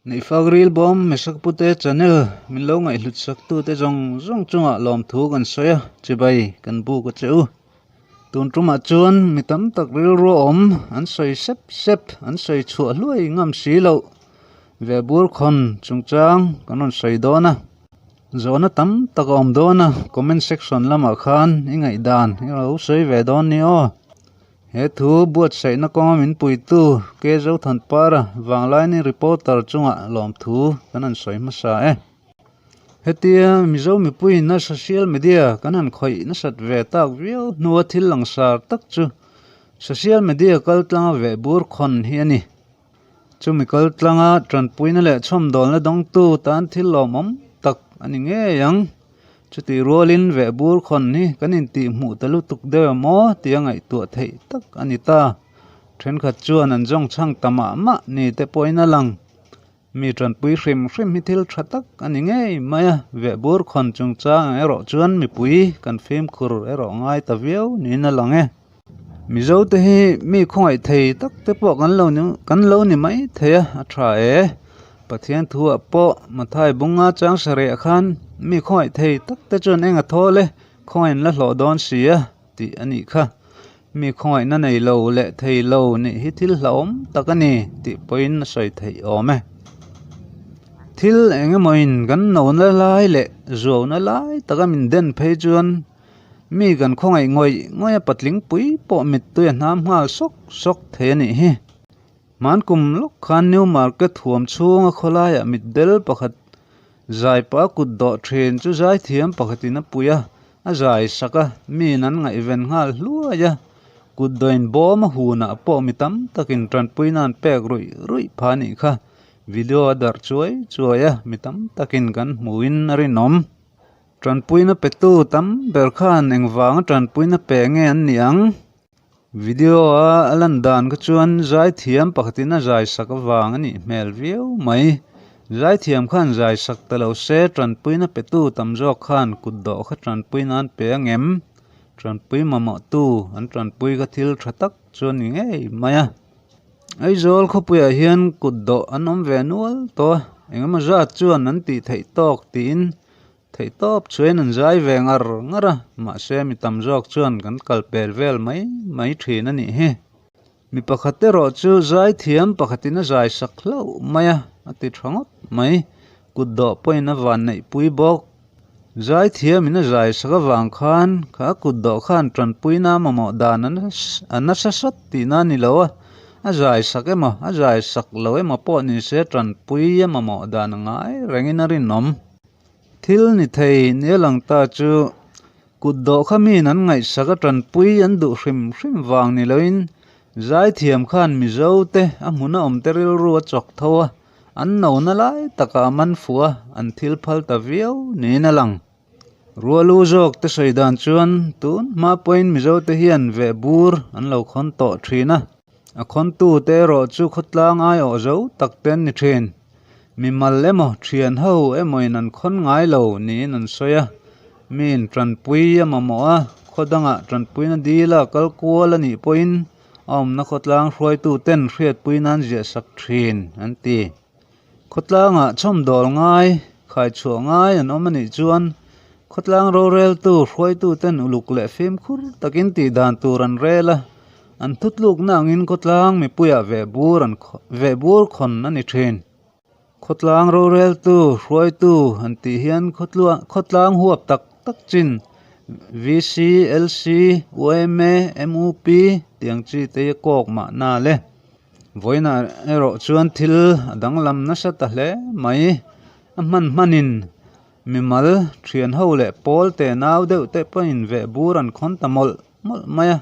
Neihfak ril bawm Mesak Pute channel min lo ngaihhlut sak tute zawng zawng chungah lawmthu kan sawi a, chibai kan buk a che u. Tun tumah chuan mi tam tak rilru awm an sawi sep sep, an sawi chhuah hluai ngam si loh ve bur khawn chungchang kan rawn sawi dawn a. Zawhna tam tak a awm dawn a, comment section lamah khan i ngaihdan i lo sawi ve dawn ni aw. He thu buatsaihna kawnga min puitu K Zothanpara Vanglaini reporter chungah lawmthu kan han sawi hmasa e. Hetia Mizo mipuiin a social media kan han khawih nasat ve tak viau hnua thil langsar tak chu social media kal tlanga veh bur khawn hi a ni. Chumi kal tlanga tanpuina leh chhawmdawlna dawngtu tan thil lawmawm tak a ni ngei ang. Chutih rualin veh bur khawn hi kan intihhmuh ta lutuk deuh em aw tia ngaihtuah theih tak a ni ta. Thenkhat chuan an zawng chhang ta mah mah ni te pawhin a lang. Mi tanpui hrim hrim hi thil tha tak a ni ngei mai a, vehbur khawn chungchang erawh chuan mipui kan fimkhur erawh ngai ta viau niin a lang e. Mizo te hi mi khawngaih thei tak te pawh kan lo ni kan lo ni mai thei a, a tha e. Pathian thuah pawh Mathai bunga chang sareh khan mi khawngaih thei tak te chuan eng a thawl e, khawngaih la hlawh dawn si a tih a nih kha. Mi khawngaihna nei lo leh thei lo nih hi thil hlauhawm tak a ni tih pawhin a sawi theih awm e. Thil eng emawin kan nona lai leh zuauna lai taka min den phei chuan mi kan khawngaih ngawih ngawih a patling pui pawh mittui a hnam nghal sawk sawk thei a nih hi. Hmankum lawk khan New Market huam chhunga khawlaiah mitdel pakhat Zaipa kut dawh thin chu zaithiam pakhatin a pui a, a zai sak a, miin an ngaihven nghal hluai a. Kut dawhin bawm a hunah pawh mi tam takin tanpuina an pek ruih ruih pha anih kha. Video a darh chuai chuai a, mi tam takin kan hmuhin a rinawm. Tanpuina petu tam ber khan engvanga tanpuina pe nge an nih ang? Video a a lan dan kha chuan zaithiam pakhatin a zai sak avang a nih hmel viau mai. Zaithiam khan zai sak ta lo se tanpuina petu tam zawk khan kut dawh kha tanpui nan pe ang em? Tanpui mamawhtu an tanpui kha thil tha tak chu a ni ngei mai a. Aizawl khawpuiah hian kut dawh an awm ve nual tawh a, engemaw zat chuan an tih theih tawk tiin Theihtawp chuan an zai ve ngar ngar a, mahse mi tam zawk chuan kan kal pel vel mai mai thin a nih hi. Mi pakhat erawh chu zai thiam pakhatin a zai sak hlauh mai a, a ti tha ngawt mai. Kut dawh pawhin a van neih pui bawk. Zai thiamin a zai sak avang khan kha kut dawh khan tanpuina mamawh dan a nasa sawt tihna a ni lo a, a zai sak emaw a zai sak lo emaw pawh ni se tanpui a mamawh dan a ngai rengin a rinawm. Thil ni thei nia lang ta chu kut dawh kha miin an ngaihsak a tanpui an duh hrim hrim vang ni loin zaithiam khan Mizo te a hmuna awm te rilru a chawk tho a, an nona lai takah a man fuh a, an thil phal ta viau niin a lang. Rualu zawk te sawi dan chuan tun hma pawhin Mizo te hian veh bur an lo khawn tawh thin a, a khawntu te erawh chu khawtlang aiawh zo tak te an ni thin. Mimal emaw thian ho emawin an khawn ngai lo niin an sawi a, miin tanpui a mamawh a, khaw dangah tanpuina dil a kal kual a nih pawhin a awmna khawtlang hruaitu ten hriatpui nan ziah sak thin an ti. Khawtlangah chhawmdawl ngai, khaichhuah ngai an awm a nih chuan khawtlang roreltu hruaitu ten uluk leh fimkhur takin tih dan tur an rel a, An thutlukna angin khawtlang mipuiah vehbur an vehbur khawn a ni thin. Khawtlang roreltu, hruaitu an tih hian khawtlang huap tak tak chin VC, LC, yma, mup tih ang chi te hi a kawk mahna le. Vawiinah erawh chuan thil a danglam nasa ta hle mai. A hman hmanin mimal thian ho leh pawl te nau deuh te pawhin vehbur an khawn ta mawlh. mawlh mai a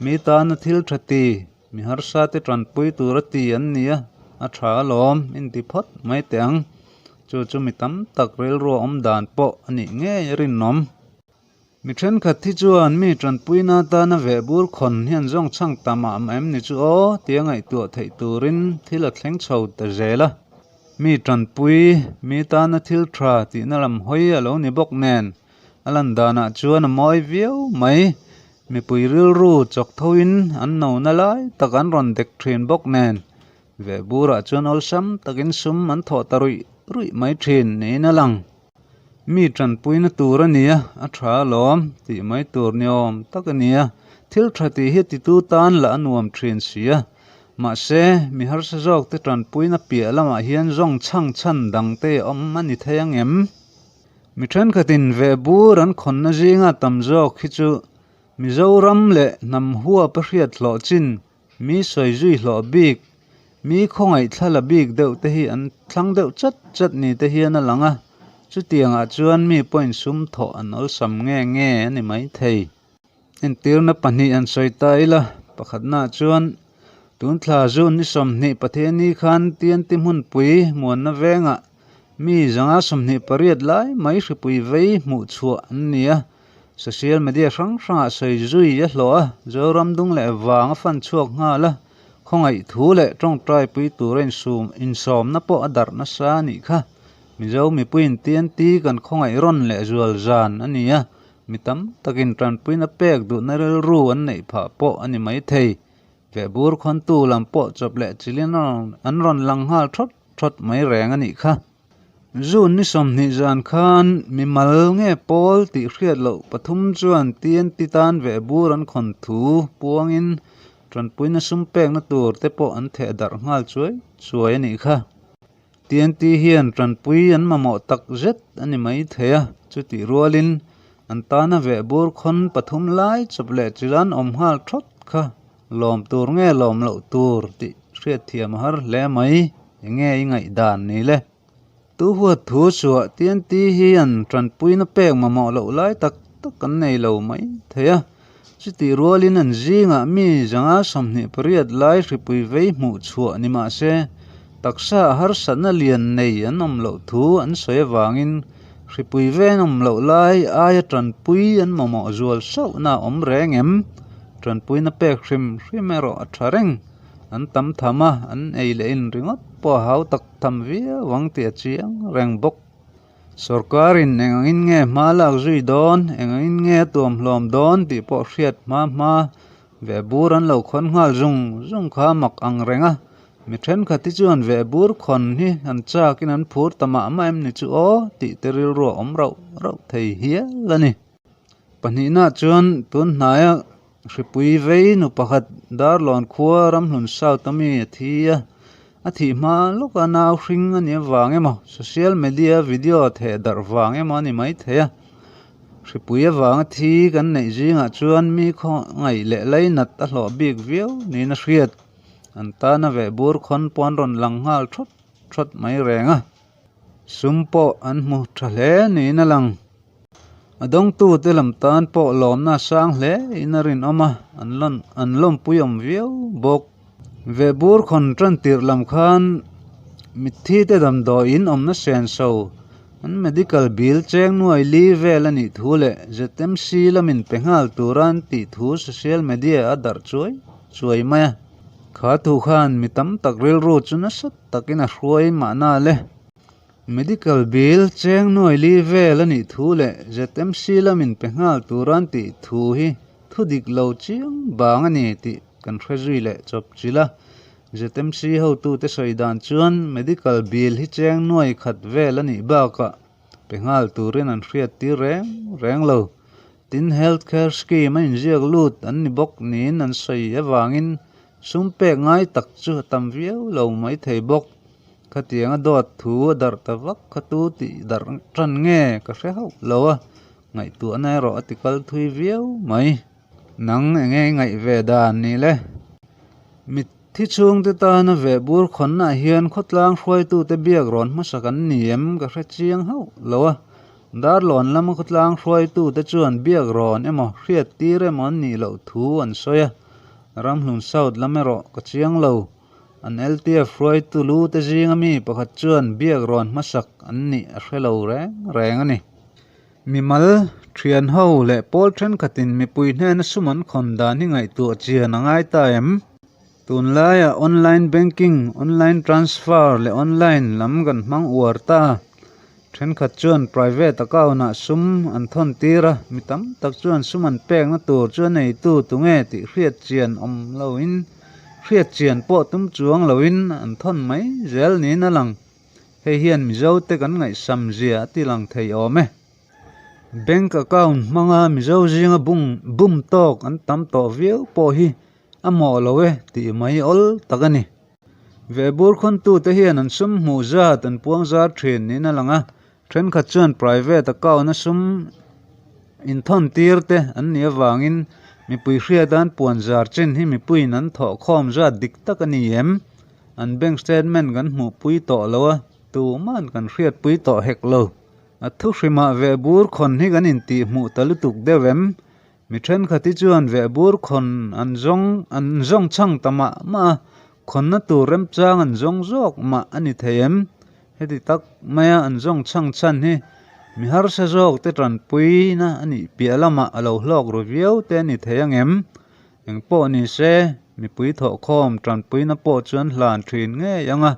mi tana thil tha ti mi harsa te tanpui tur a ti an ni a a tha alawm inti phawt mai teh ang chu chu mi tam tak rilru a awm dan pawh a nih ngei a rinawm mi thenkhat hi chuan mi tanpuina atana veh bur khawn hian zawng chhang ta mah mah em ni chu aw tia ngaihtuah theih turin thil a thleng chho ta zel a mi tanpui mi tana thil tha tihna lam hawi a lo ni bawk nen. A lan danah chuan a mawi viau mai. Mipui rilru chawk thoin an nona lai tak an rawn dek thin bawk nen, vehburah chuan awlsam takin sum an thawh ta ruih ruih mai thin niin a lang. Mi tanpuina tur a nia, a tha alawm tih mai tur ni awm tak a nia, thil tha tih hi titu tan lah a nuam thin si a. Mahse, mi harsa zawk te tanpuina piah lamah hian zawng chhang chhan dang te awm a ni thei ang em? Mi thenkhatin vehbur an khawnna zinga tam zawk hi chu Mizoram leh hnam huap a hriat hlawh chin, mi sawi zui hlawh bik, mi khawngaih thla la bik deuh te hi an thlang deuh chat chat ni te hian a lang a, chutiangah chuan mi pawhin sum thawh an awlsam nge nge a ni maithei. Entirna pahnih an sawi ta ila, pakhatnaah chuan tun thla June ni 20 Pathianni khan TNT hmunpui muanna vengah mi 128 lai mai hripui vei hmuh chhuah an ni a, social media hrang hrangah sawi zui a hlawh a, Zoram dung leh vang a fan chhuak nghal a, khawngaih thu leh tawngtai pui tura insum insawmna pawh a darh nasa a nih kha. Mizo mipuiin TNT kan khawngaih rawn leh zual zan a ni a, Mi tam takin tanpuina pek duhna rilru an neih phah pawh a ni maithei. Vehbur khawntu lam pawh chawp leh chilin an rawn lang nghal thawt thawt mai reng a nih kha. June ni 20 zan khan mi mal nge pawl tih hriat loh pathum chuan TNT tan vehbur an khawn thu puangin tanpuina sum pekna tur te pawh an theh darh nghal chuai chuai a nih kha. TNT hian tanpui an mamawh tak zet a ni mai thei a, chutih rualin an tana vehbur khawn pathum lai chawp leh chilh an awm nghal thawt kha lawm tur nge lawm loh tur tih hriatthiam a har hle mai, enge i ngaihdan ni le? Tu huat thu chhuah TNT hian tanpuina pek mamawh loh lai tak tak an nei lo mai thei a, chutih rualin an zingah mi 128 lai hripui vei hmuh chhuah ni mah se, taksa a harsatna lian nei an awm loh thu an sawi avangin hripui vei an awm loh lai aia tanpui an mamawh zual sauhna a awm reng em? Tanpuina pek hrim hrim erawh a tha reng. An tam tham a, an ei leh in ringawt pawh a hau tak tham viau ang tih a chiang reng bawk. Sorkarin eng angin nge hma lak zui dawn, eng angin nge a tuam hlawm dawn tih pawh hriat hma hma vehbur an lo khawn nghal zung zung kha mak ang reng a. Mi thenkhat hi chuan vehbur khawn hi an chakin an phur ta mah mah em ni chu aw tih te rilru a awm rauh rauh thei hial a ni. Pahnihnaah chuan tun hnaia Hripui vei nu pakhat Darlawn khua Ramhlun South a mi a thi a, a thih hma lawka nau hring a nih avang emaw, social media video theh darh vang emaw a ni maithei a. Hripui avanga thi kan neih zingah chuan mi khawngaih leh lainat a hlawh bik viau niin a hriat. An tana vehbur khawn pawh an rawn lang nghal thawt thawt mai reng a, sum pawh an hmu tha hle niin a lang. A dawngtute lam tan pawh lawmna a sang hle in a rinawm a, an lawn an lawmpui awm viau bawk. Vehbur khawn tan tirh lam khan mitthi te damdawi in awmna senso an medical bill cheng nuai li vel a nih thu leh ZMC lamin pe nghal tura an tih thu social media a darh chuai chuai mai a. Kha thu khan mi tam tak rilru chu nasa takin a hruai mahna le. Medical bill cheng nuai li vel a nih thu leh ZMC lamin pe nghal tur an tih thu hi thu dik lo chiang bang a ni tih kan hre zui leh chawp chilh a. ZMC hotute sawi dan chuan medical bill hi cheng nuai khat vel a nih bakah pe nghal turin an hriat tir reng reng lo. Tin, Health Care Scheme a inziak lut an ni bawk niin an sawi avangin sum pek ngai tak chu a tam viau lo maithei bawk. Khatianga dawt thu a darh ta vak kha tu tih darh tan nge ka hre hauh lo a, ngaihtuahna erawh a ti kal thui viau mai. Nang eng nge i ngaih ve dan ni le? Mitthi chhungte tana vehbur khawnnaah hian khawtlang hruaitute biak rawn hmasak an ni em ka hre chiang hauh lo a, Darlawn lama khawtlang hruaitute chuan biak rawn emaw hriat tir emaw an nih loh thu an sawi a, Ramhlun South lam erawh ka chiang lo. An LTF hruaitu lu te zinga mi pakhat chuan biak rawn hmasak an nih a hre lo reng reng a ni. Mimal, thian ho leh pawl thenkhatin mipui hnena sum an khawn dan hi ngaihtuah chian a ngai ta em? Tunlaiah online banking, online transfer leh online lam kan hmang uar ta. Thenkhat chuan private account ah sum an thawn tir a, mi tam tak chuan sum an pekna tur chu a neitu tunge tih hriat chian awm loin hriat chian pawh tum chuang loin an thawn mai zel niin a lang. Hei hian Mizo te kan ngaihsam zia a ti lang thei awm e. Bank account hmanga Mizo zinga bung bum tawk an tam tawh viau pawh hi a mawh lo e tih mai awl tak a ni. Vehbur khawntute hian an sum hmuh zat an puang zar thin niin a lang a, thenkhat chuan private account a sum inthawn tir te an nih avangin mipui hriat an puan zar chin hi mipuiin an thawh khawm zat dik tak a ni em? An bank statement kan hmuhpui tawh lo a, tuman kan hriatpui tawh hek lo. A thuhrimah vehbur khawn hi kan intihhmuh ta lutuk deuh em? Mi thenkhat hi chuan vehbur khawn an zawng an zawng chhang ta mah mah a, khawnna tur remchang an zawng zawk mah a ni thei em? Heti tak maia an zawng chhang chhan hi mi harsa zawk te tanpuina a nih piah lamah a lo hlawk ru viau te a ni thei ang em? Eng pawh ni se, mipui thawhkhawm tanpuina pawh chuan hlan thin ngei ang a,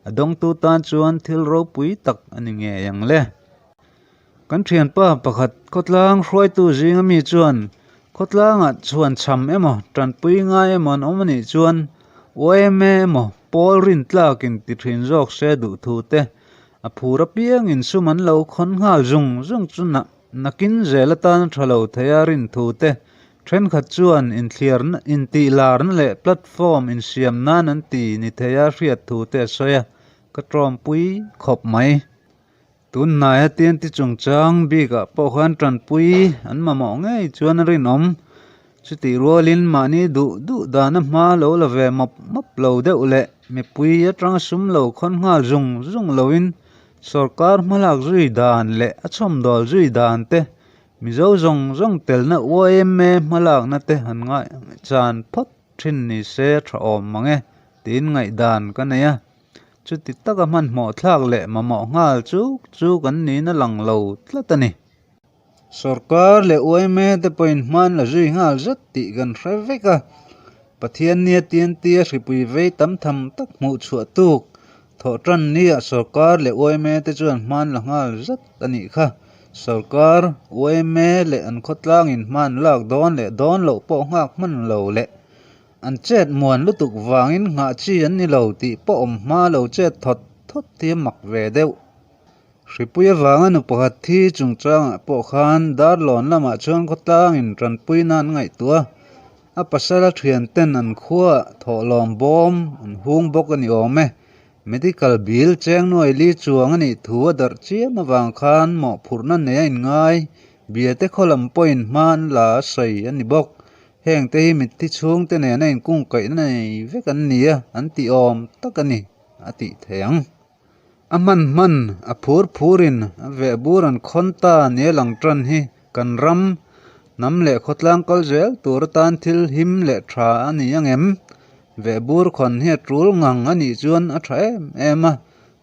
a dawngtu tan chuan thil ropui tak a ni ngei ang le. Kan thianpa pakhat khawtlang hruaitu zinga mi chuan khawtlangah chhuan chham emaw tanpui ngai emaw an awm anih chuan yma emaw pawl rin tlakin ti thin zawk se duh thu te a phur apiangin sum an lo khawn nghal zung zung chu nakin zel atan a tha lo thei a rin thu te thenkhat chuan inthliarna intihlarna leh platform insiam nan an ti ni thei a hriat thu te a sawi a ka tawmpui khawp mai. Tunhnaia TNT chungchang bikah pawh khan tanpui an mamawh ngei chuan a rinawm. Chutih rualin mahni duh duh dana hma lo la ve mawp mawp lo deuh leh mipui atanga sum lo khawn nghal zung zung loin sorkar hmalak zui dan leh a chhawmdawl zui dan te, Mizo zawng zawng telna yma hmalakna te han ngaihchan phawt thin ni se a tha awm mang e tiin ngaihdan ka nei a. Chuti taka hmanhmawh thlak leh mamawh nghal chu chu kan niin a lang lo tlat a ni. Sorkar leh yma te pawhin hman la zui nghal zet tih kan hre vek a, Pathian nia TNT a hripui vei tam tham tak hmuh chhuah tuk thawh tan nia sorkar leh yma te chuan hman la nghal zet a nih kha. Sorkar, yma leh an khawtlangin hman lak dawn leh dawn loh pawh nghak hman lo leh An chet muan lutuk vangin nghah chi an ni lo tih pawh awm hma lo chet thawt thawt hi a mak ve deuh. Hripui avanga nu pakhat thi chungchangah pawh khan Darlawn lamah chuan khawtlangin tanpuina an ngaihtuah a, a pasala thianten an khuaah thawhlawm bawm an hung bawk a ni awm e. Medical bill cheng nuai li chuang a nih thu a darh chiam avang khan mawhphurhna nei a inngai, biate khaw lam pawhin hma an la a sawi a ni bawk. Heng te hi mitthi chhungte nena inkungkaihna nei vek an ni a, an tih awm tak a ni, a tih thei ang. A hman hman, a phur phurin a veh bur an khawn ta nia lang tan hi kan ram, hnam leh khawtlang kal zel tur atan thil him leh tha a ni ang em? Veh bur khawn hi a tul ngang a nih chuan a tha em em a,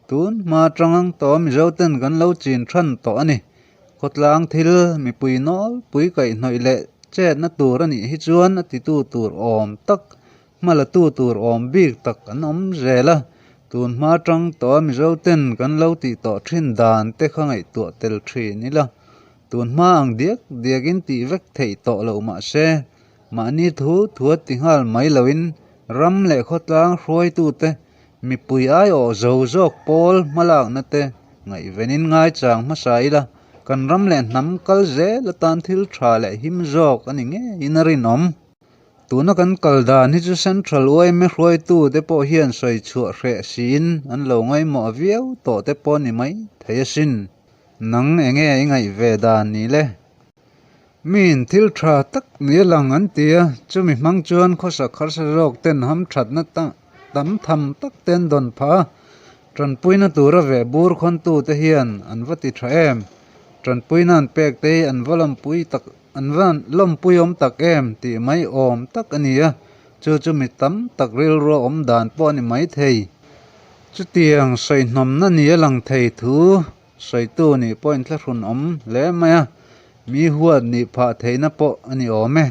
tun hma atang ang tawh Mizo ten kan lo chin than tawh a ni. Khawtlang thil mipui nawlpui kaihhnawih leh chetna tur a nih hi chuan a titu tur awm tak, hmalatu tur awm bik tak an awm zel a, tun hma atang tawha Mizo ten kan lo tih tawh thin dan te kha ngaihtuah tel thin ila, tun hma ang diak diakin tih vek theih tawh loh mah se, mahni thu thua ti nghal mai loin ram leh khawtlang hruaitute Mipui aiawh zo zawk pawl hmalakna te ngaihvenin ngaichang hmasa ila, kan ram leh hnam kal zel atan thil tha leh him zawk a ni ngeiin a rinawm. Tuna kan kal dan hi chu Central yma hruaitu te pawh hian sawi chhuah hreh siin an lo ngaihmawh viau tawh te pawh ni mai thei asin. Nang enge i ngaih ve dan ni le? Miin thil tha tak ni a lang an ti a, chumi hmang chuan khawsak harsa zawk ten hamthatna tam tham tak te an dawn phah a, tanpuina tura veh bur khawntu te hian an va ti tha em? Tanpuina an pek te hi an va lawmpui tak an va lawmpui awm tak em tih mai awm tak a ni a, chu chu mi tam tak rilru a awm dan pawh a ni maithei. Chutiang sawihnawmna ni a lang thei thu Sawitu nih pawh inthlahrun awm hle mai a, mi huat nih phah theihna pawh a ni awm e.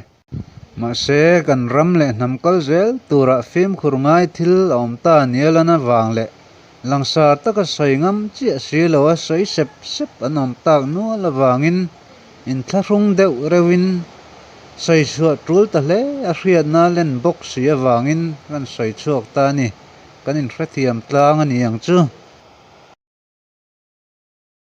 Mahse, kan ram leh hnam kal zel turah fimkhur ngai thil a awm ta nialana vang leh Langsar taka sawi ngam chiah si lo a sawi sep sep an awm tak nual avangin inthlahrung deuh reuhin sawi chhuah tul ta hle a hriatna len bawk si avangin kan sawi chhuak ta a ni. Kan inhrethiam tlang a ni ang chu.